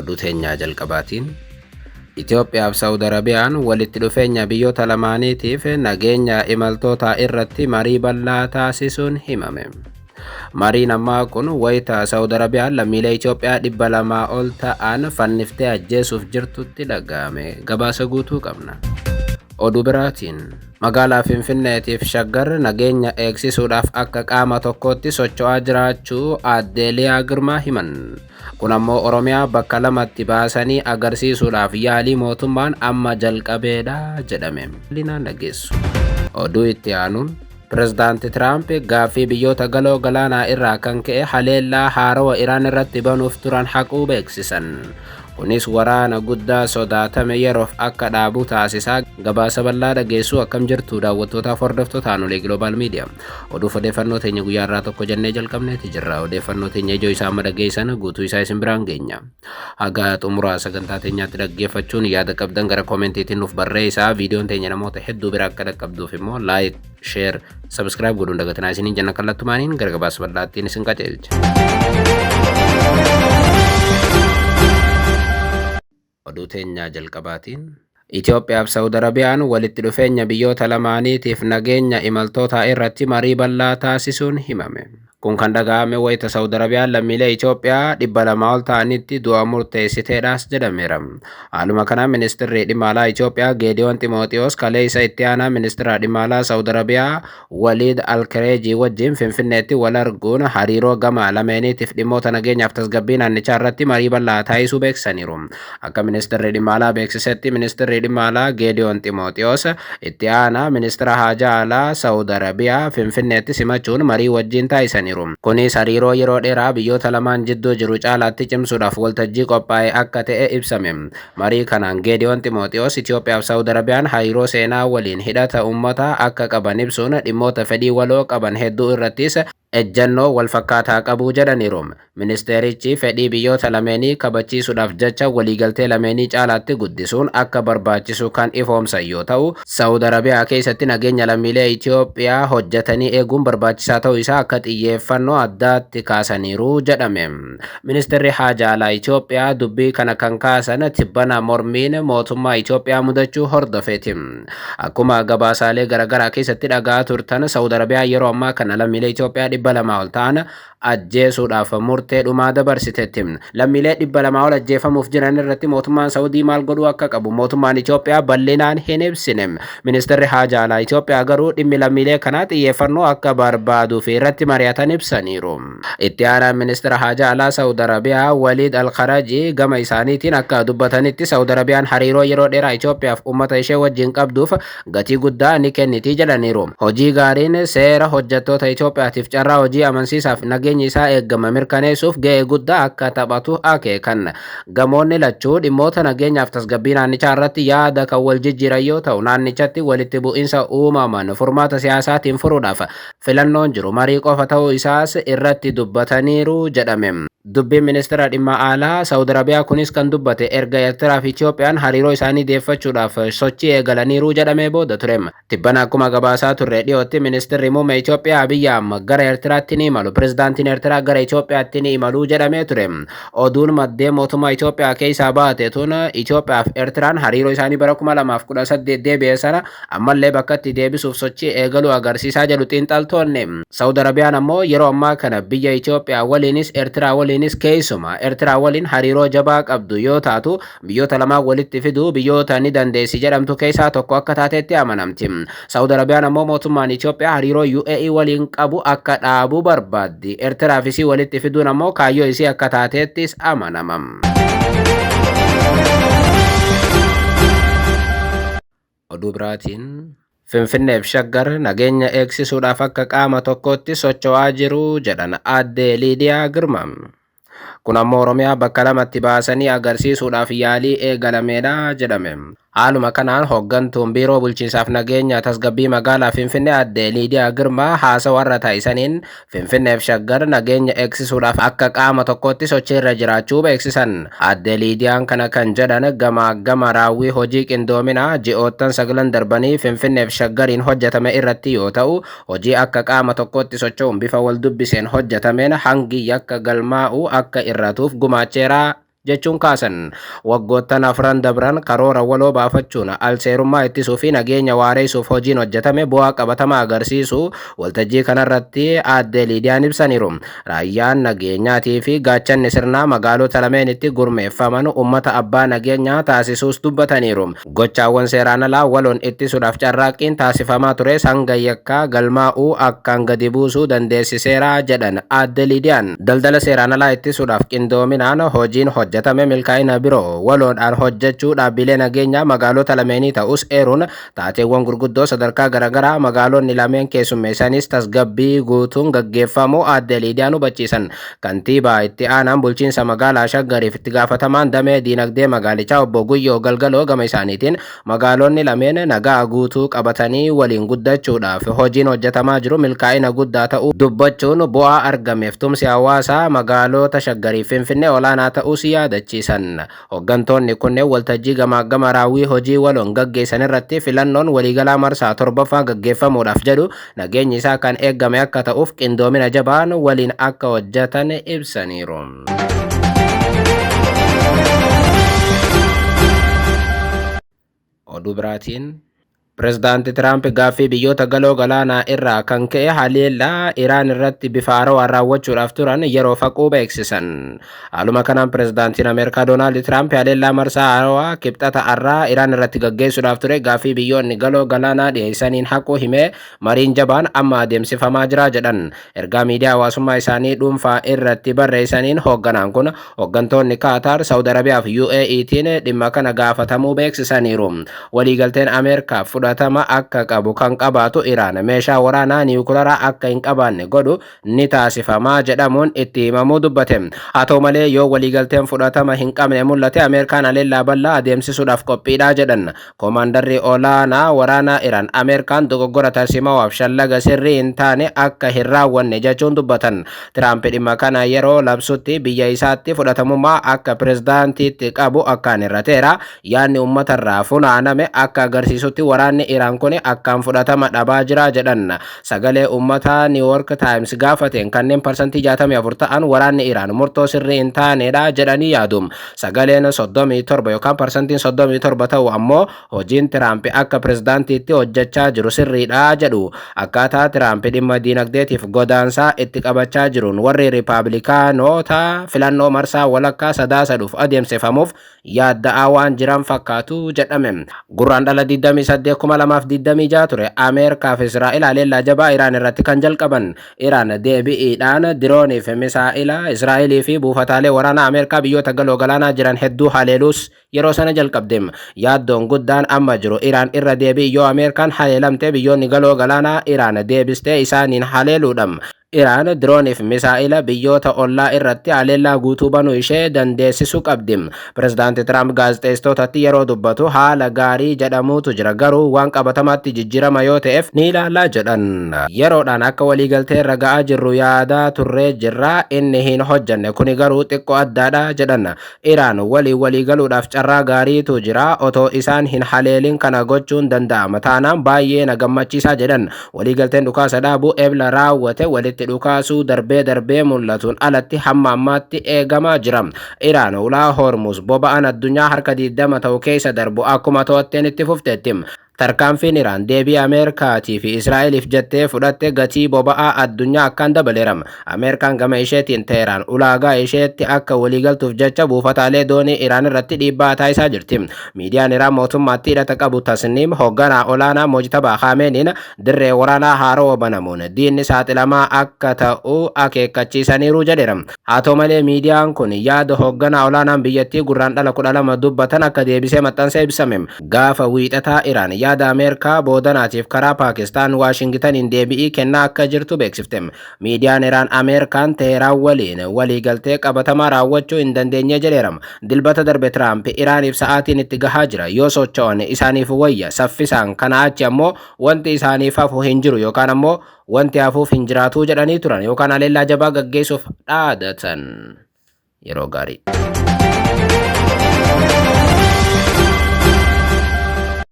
Oduu teenyaa jalqabaatiin Itoophiyaa fi Saawud Arabiyaan walitti dhufeenya biyyoota lamaaniitiif nageenya imaltootaa irratti marii bal'aa taasisuun himame. Mariin ammaa kun wayita Saawud Arabiyaan lammiilee Itoophiyaa 200 ol ta'an fanniftee ajjeesuuf jirtutti dhaga'ame. Gabaasa guutuu qabna. Oduu biraatiin magaalaa Finfinneetiif Shaggar nageenya eegsisuudhaaf akka qaama tokkootti socho'aa jiraachuu aadde Liyaa Girmaa himan. Kun ammoo Oromiyaa bakka lamatti baasanii agarsiisuudhaaf yaalii mootummaan amma jalqabeedha jedhame. Linaan dhageessu. Oduu itti aanuun Pireezidaanti Tiraamp gaaffii biyyoota galoo galaanaa irraa kan ka'e haleellaa haarawa Iraan irratti banuuf turan haquu beeksisan. Kunis waraana guddaa sodaatame yeroof akka dhaabu taasisaa. Gabaasa bal'aa dhageessuu. Akkam jirtu daawwattootaaf hordoftoota Aanolee Global Media? Oduuf odeeffannoo teenya guyyaa irraa tokko jennee jalqabneeti jirra. Odeeffannoo teenya ijoo isaa amma dhageessan guutuu isaa isin biraan geenya. Haga xumuraa sagantaa teenyaatti dhaggeeffachuun yaada qabdan gara koomentiitiin nuuf barreessaa. Viidiyoon teenya namoota hedduu bira akka dhaqqabduuf immoo like, share, subscribe godhuun dagatinaa isiniin jenna. Kallattumaaniin gara gabaasa bal'aattiin isin qajeelcha. Oduu teenyaa jalqabaatiin Itoophiyaa fi Saawud Arabiyaan walitti dhufeenya biyyoota lamaaniitiif nageenya imaltootaa irratti marii bal'aa taasisuun himame. Kun kan dhaga'ame wayita Saawud Arabiyaan lammiilee Itoophiyaa 200 ol ta'anitti du'a murteessiteedhaas jedhameera. Haaluma kanaan ministeerri dhimma alaa Itoophiyaa Geediyoon Ximooxiyoos kaleessa itti aanaa ministeera dhimma alaa Saawud Arabiyaa Waliid Alkireejii wajjin Finfinneetti wal arguun hariiroo gama lameeniitiif dhimmoota nageenyaaf tasgabbii naannichaa irratti marii bal'aa taasisuu beeksisaniiru. Akka ministeerri dhimma alaa beeksisetti, ministeerri dhimma alaa Geediyoon Ximooxiyoos itti aanaa ministeera haajaa alaa Saawud Arabiyaa Finfinneetti simachuun marii wajjin taasisaniiru. Kunis hariiroo yeroo dheeraa biyyoota lamaan jidduu jiru caalaatti cimsuudhaaf waltajjii qophaa'e akka ta'e ibsame. Marii kanaan Geediyoon Ximooxiyoos Itoophiyaa fi Saawud Arabiyaan hariiroo seenaa waliin hidhata uummataa akka qaban ibsuun, dhimmoota fedhii waloo qaban hedduu irrattis ejjennoo wal fakkaataa qabu jedhaniiru. Ministeerichi fedhii biyyoota lameenii kabachiisuudhaaf jecha waliigaltee lameenii caalaatti guddisuun akka barbaachisu kan ifoomsan yoo ta'u, Saawud Arabiyaa keessatti nageenya lammiilee Itoophiyaa hojjetanii eeguun barbaachisaa ta'uu isaa akka xiyyeeffannoo addaatti kaasaniiru jedhame. Ministeerri haajaa alaa Itoophiyaa dubbii kana kan kaasan tibbana mormiin mootummaa Itoophiyaa mudachuu hordofeeti. Akkuma gabaasaalee garaagaraa keessatti dhagaa turtan, Saawud Arabiyaa yeroo ammaa kana lammiilee Itoophiyaa 200 ol ta'an ajjeesuudhaaf murtee dhumaa dabarsiteetti. Lammiilee 200 ol ajjeefamuuf jiran irratti mootummaan Saawudii maal godhuu akka qabu mootummaan Itoophiyaa bal'inaan hin ibsine. Ministeerri haajaa alaa Itoophiyaa garuu dhimmi lammiilee kanaa xiyyeeffannoo akka barbaaduu fi irratti mari'atan ibsaniiru. Itti aanaan ministeera haajaa alaa Saawud Arabiyaa Waliid Alkharajii gama isaaniitiin akka dubbatanitti, Saawud Arabiyaan hariiroo yeroo dheeraa Itoophiyaaf uummata ishee wajjin qabduuf gatii guddaa ni kenniti jedhaniiru. Hojii gaariin seera hojjettoota Itoophiyaatiif carraa hojii amansiisaaf nageenyi isaa eegame mirkaneessuuf ga'ee guddaa akka taphatu akeekan. Gamoonni lachuu dhimmoota nageenyaaf tasgabbii naannichaa irratti yaada kan wal jijjiiran yoo ta'u, naannichatti walitti bu'insa uumaman furmaata siyaasaatiin furuudhaaf filannoon jiru marii qofa ta'uu isaas irratti dubbataniiru jedhame. Dubbiin ministeera dhimma alaa Saawud Arabiyaa kunis kan dubbate erga Eertiraa fi Itoophiyaan hariiroo isaanii deeffachuudhaaf sochii eegalaniiru jedhamee booda ture. Tibbana akkuma gabaasaa turre, dhiyootti ministeerri muummee Itoophiyaa Abiyyi Ahmad gara Eertiraatti ni imalu, pirezidaantiin Eertiraa gara Itoophiyaatti ni imalu jedhamee ture. Oduun maddeen mootummaa Itoophiyaa keessaa baate tun Itoophiyaa fi Eertiraan hariiroo isaanii bara 2018 deebi'e sana ammallee bakkatti deebisuuf sochii eegaluu agarsiisaa jedhu xiinxaltoonni. Saawud Arabiyaan ammoo yeroo ammaa kana biyya Itoophiyaa waliinis Eertiraa waliinis, keessumaa Eertiraa waliin hariiroo jabaa qabdu yoo taatu, biyyoota lamaan walitti fiduu biyyoota ni dandeessi jedhamtu keessaa tokko akka taatetti amanamti. Saawud Arabiyaan ammoo mootummaan Itoophiyaa hariiroo UAE waliin qabu akka dhaabu barbaaddi. Eertiraa fi isii walitti fiduun ammoo kaayyoo isii akka taateettis amanama. Oduu biraatiin Finfinneef Shaggar nageenya eegsisuudhaaf akka qaama tokkootti socho'aa jiru jedhan aadde Liidiyaa Girma. Kun ammoo Oromiyaa bakka lamatti baasanii agarsiisuudhaaf yaalii eegalameedha jedhame. Haaluma kanaan hooggantuun biiroo bulchiinsaaf nageenya tasgabbii magaalaa Finfinnee aadde Liidiyaa Girmaa haasawaa irra taasisaniin Finfinneef Shaggar nageenya eegsisuudhaaf akka qaama tokkootti sochii irra jiraachuu beeksisan. Aadde Liidiyaan kana kan jedhan gamaa gama raawwii hojii qindoominaa ji'oottan 9 darbanii Finfinneef Shaggariin hojjetame irratti yoo ta'u, hojii akka qaama tokkootti socho'uun bifa wal dubbiseen hojjetameen hangi yakka galmaa'u akka irratuuf gumaacheera. jechuun kaasan. Waggoottan afran dabran karoora waloo baafachuun alseerummaa ittisuu fi nageenya waareessuuf hojiin hojjetame bu'aa qabatamaa agarsiisu waltajjii kanarratti aadde Liidiyaan ibsaniiru. Raayyaan nageenyaatii fi gaachanni sirnaa magaalota lameenitti gurmeeffaman uummata abbaa nageenyaa taasisuus dubbataniiru. Gochaawwan seeraan alaa waloon ittisuudhaaf carraaqqiin taasifamaa ture hanga yakkaa galmaa'uu akkaan gadi buusuu dandeessiseera jedhan aadde Liidiyaan. Daldala seeraan alaa ittisuudhaaf qindoominaan hojiin hojjetame milkaa'ina biroo waloodhaan hojjechuu dhaabbilee nageenyaa magaalota lameenii ta'us eeruun, taateewwan gurguddoo sadarkaa garaagaraa magaalonni lameen keessummeessanis tasgabbii guutuun gaggeeffamuu aadde Liidiyaan hubachiisan. Kantiibaa itti aanaan bulchiinsa magaalaa Shaggariif itti gaafatamaan damee diinagdee magaalichaa obbo Guyyoo Galgaloo gama isaaniitiin, magaalonni lameen nagaa guutuu qabatanii waliin guddachuudhaaf hojiin hojjetamaa jiru milkaa'ina guddaa ta'uu dubbachuun, bu'aa argameef tumsi hawaasaa magaalota Shaggarii Finfinnee olaanaa ta'uus yaadachiisan. Hooggantoonni kunneen waltajjii gamaagama raawwii hojii waloon gaggeessan irratti filannoon waliigalaa marsaa torbaffaa gaggeeffamuudhaaf jedhu nageenyi isaa kan eegame akka ta'uuf qindoomina jabaan waliin akka hojjetan ibsaniiru. Oduu biraatiin, Pireezidaanti Tiraamp gaaffii biyyoota galoo galaanaa irraa kan ka'e haleellaa Iraan irratti bifa haarawaan raawwachuudhaaf turan yeroo faquu beeksisan. Haaluma kanaan Pireezidaantiin Ameerikaa Doonaald Tiraamp haleellaa marsaa haarawaa Kibxata har'aa Iraan irratti gaggeessuudhaaf ture gaaffii biyyoonni galoo galaanaa dhiyeessaniin haquu himee, mariin jabaan amma adeemsifamaa jira jedhan. Ergaa miidiyaa hawaasummaa isaanii dhuunfaa irratti barreessaniin hoogganaan kun hooggantoonni Kaataar, Saawud Arabiyaa fi UAEtiin dhimma kana gaafatamuu beeksisaniiru. Waliigalteen Ameerikaaf fudhatama akka qabu kan qabaatu Iraan meeshaa waraanaa niwukularaa akka hin qabaanne godhu ni taasifamaa jedhamuun itti himamuu dubbate. Haa ta'u malee, yoo waliigalteen fudhatama hin qabne mul'ate, Ameerikaan haleellaa bal'aa adeemsisuudhaaf qophiidha jedhan. Koomaandarri olaanaa waraanaa Iraan Ameerikaan dogoggora tarsiimawaaf shallaga sirrii hin taane akka hin raawwanne jechuun dubbatan. Tiraamp dhimma kana yeroo labsutti biyya isaatti fudhatamummaa akka pirezidaantiitti qabu akkaan hir'ateera. Yaadni uummatarraa funaaname akka agarsiisutti waraanni Iraan kun akkaan fudhatama dhabaa jira jedhan. Sagalee uummataa New York Times gaafateen kanneen 64% ta'an waraanni Iraan murtoo sirrii hin taanedha jedhanii yaadu. Sagaleen 37 yookaan 37% ta'u ammoo hojiin Tiraamp akka pirezidaantiitti hojjechaa jiru sirriidha jedhu. Akkaataa Tiraamp dhimma diinagdeetiif godaansaa itti qabachaa jiruun warri Riipaablikaanota filannoo marsaa walakkaa Sadaasa dhufu adeemsifamuuf yaadda'aa waan jiran fakkaatu jedhame. Gurraandhala 28,2026 ture Ameerikaa fi Israa'el haleellaa jabaa Iraan irratti kan jalqaban. Iraan deebi'iidhaan diroonii fi misaa'ila Israa'elii fi buufataalee waraanaa Ameerikaa biyyoota galoo galaanaa jiran hedduu haleeluus yeroo sana jalqabde. Yaaddoon guddaan amma jiru Iraan irra deebi'i yoo Ameerikaan haleelamte biyyoonni galoo galaanaa Iraan deebistee isaaniin haleeluudha. Iraan dirooniif misaa'ila biyyoota ollaa irratti haleellaa guutuu banuu ishee dandeessisuu qabdi. Pireezidaanti Tiraamp gaazexeessitootatti yeroo dubbatu, haala gaarii jedhamuutu jira, garuu waan qabatamaatti jijjiirama yoo ta'eef ni ilaallaa jedhan. Yeroodhaan akka waliigaltee irra ga'aa jirru yaadaa turree jirra, inni hin hojjanne, kuni garuu xiqqoo addaadha jedhan. Iraan waliin waliigaluudhaaf carraa gaariitu jira, otoo isaan hin haleelin kana gochuun danda'ama taanaan baay'ee na gammachiisaa jedhan. Waliigalteen dhukaasa dhaabuu Ebla raawwate walitti dhukaasuu darbee darbee mul'atuun alatti hamma ammaatti eegamaa jira. Iraan ulaa Hormuz boba'aan addunyaa harka 20 ta'u keessa darbu akkuma to'atteen itti fufteetti. Tarkaanfiin Iraan deebii Ameerikaatii fi Israa'eliif jettee fudhatte gatii boba'aa addunyaa akkaan dabaleera. Ameerikaan gama isheetiin Teheraan ulaagaa isheetti akka waliigaltuuf jecha buufataalee doonii Iraan irratti dhiibbaa taasisaa jirti. Miidiyaan Iraan mootummaatti hidhata qabu Tasniim hoogganaa olaanaa Mojtabaa Kaameeniin dirree waraanaa haaroo banamuun diinni saaxilamaa akka ta'u akeekkachiisaniiru jedheera. Haa ta'u malee, miidiyaan kun yaada hoogganaa olaanaan biyyattii Gurraandhala 12 dubbatan akka deebisee maxxansee ibsame. Gaafa Wiixataa Iraan yaada Ameerikaa boodanaatiif karaa Paakistaan Waashingitaniin deebi'ii kennaa akka jirtu beeksifte. Miidiyaan Iraan Ameerikaan Teheraan waliin waliigaltee qabatamaa raawwachuu hin dandeenye jedheera. Dilbata darbe Tiraamp Iraaniif sa'aatiin itti gahaa jira. Yoo socho'an isaaniif wayya, saffisaan, kana achi ammoo wanti isaaniif hafu hin jiru yookaan ammoo wanti hafuuf hin jiraatu jedhanii turan yookaan haleellaa jabaa gaggeessuuf dhaadatan. Yeroo gaarii.